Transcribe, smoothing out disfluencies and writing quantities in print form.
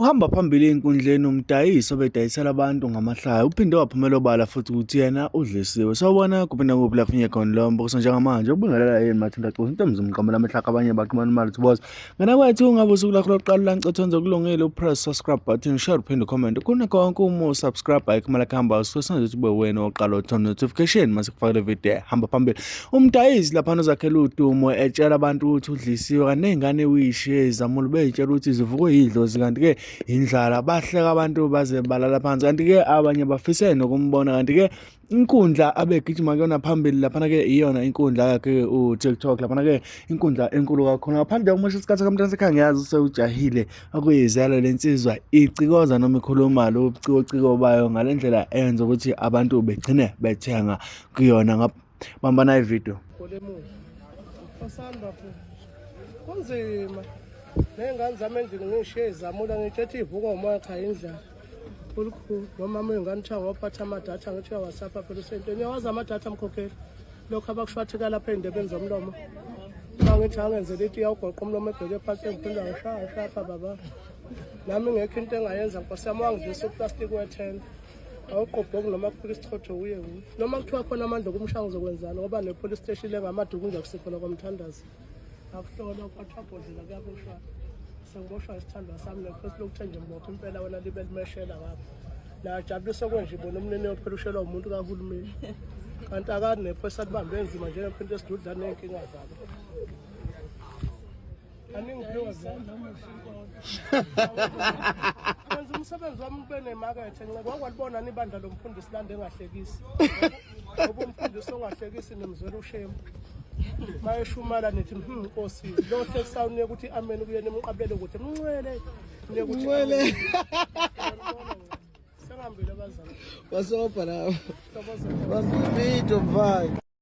Uhamba phambili ezinkundleni umdayisi obedayisela abantu ngamahlaya uphinde waphumela obala futhi ukuthi yena udlisiwe. Sawubona kuphi nakuphi lapho unye khona lo mbukiso njengamanje ukubingelela yini Mathinta Cusa intombi zomqamela amehlakho abanye baqhumana imali thoboza. Ngena kwethu ungabe usuku lakho lokuqala lancethonze kulungile upress subscribe button share uphinde comment khona konke uma usubscribe ayikho imali kuhamba ususenza ukuthi ube wena oqala uthola notification mase kufakele video hamba phambili. Umdayisi laphana uzakhela udumo etshela abantu ukuthi udlisiwe kanti ney'ngane uyishiye izamula bey'tshela ukuthi zivukwe yidlozi kanti-ke indlala bahleka abantu baze balala phansi kanti-ke abanye bafise nokumbona kanti-ke inkundla abegijima kuyona phambili laphana-ke iyona inkundla yakhe u-tiktok laphana-ke inkundla enkulu kakhulu ngaphandle kokumosha isikhathi kamntansekhaya ngiyazi usewujahile okuyizalo le nsizwa icikoza noma ikhuluma lo bucikociko bayo ngale ndlela eyenza ukuthi abantu begcine bethenga kuyona bamba nayo ividiyo Osani bafo. Kunzima. Ney'ngane zami endlini ngishiye izamula ngitshe ivuka umoya cha indlala. Olukhulu nomama wey'ngane kuthiwa ngophatha amadatha ngithi uyawasapha phela usentweni. Uyawazi amadatha mkhokheli. Lokhu abakushwatheka lapha ey'ndebeni zomlomo. Uma ngithi angenzela iti iyawugoqa umlomo ebheke phansi engiphinda ngishaya shapha baba. Nami ngekho into engayenza nkosi yami wangidlisa uplastic wethenda. Awuqobhoki noma kufika isichotho uye kuye. Noma kuthiwa khona amandla okumshaya ngizokwenzani ngoba ne-police station lengamaduku nje akusikhona kwamthandazi. Akuhlolwa kuphathwa bhodlela kuyaboshwa. Sengiboshwa isithandwa sami nephosi lokuthe nje mbopha impela wena libe limeshela ngapha. Najabulisa kwenje ibona umnene yophela ushelwa umuntu kahulumeni. Kanti akani nephoyisa libambe nzima njengephinto esidudla ney'nkinga zabo. Wenza umsebenzi wami ube nemakethe nceke wakwalibona ibandla lomfundisi lande engahlekisi ngoba umfundisi ongahlekisi nimzwela ushemu mayeshumala nithi nkosi lo hlekisayo niye ukuthi amen kuye nimqabulele ukuthi mncwele niye ukuthi Mncwele. Sengihambile abazali. Basobha lapho. Bamba ividiyo mfana.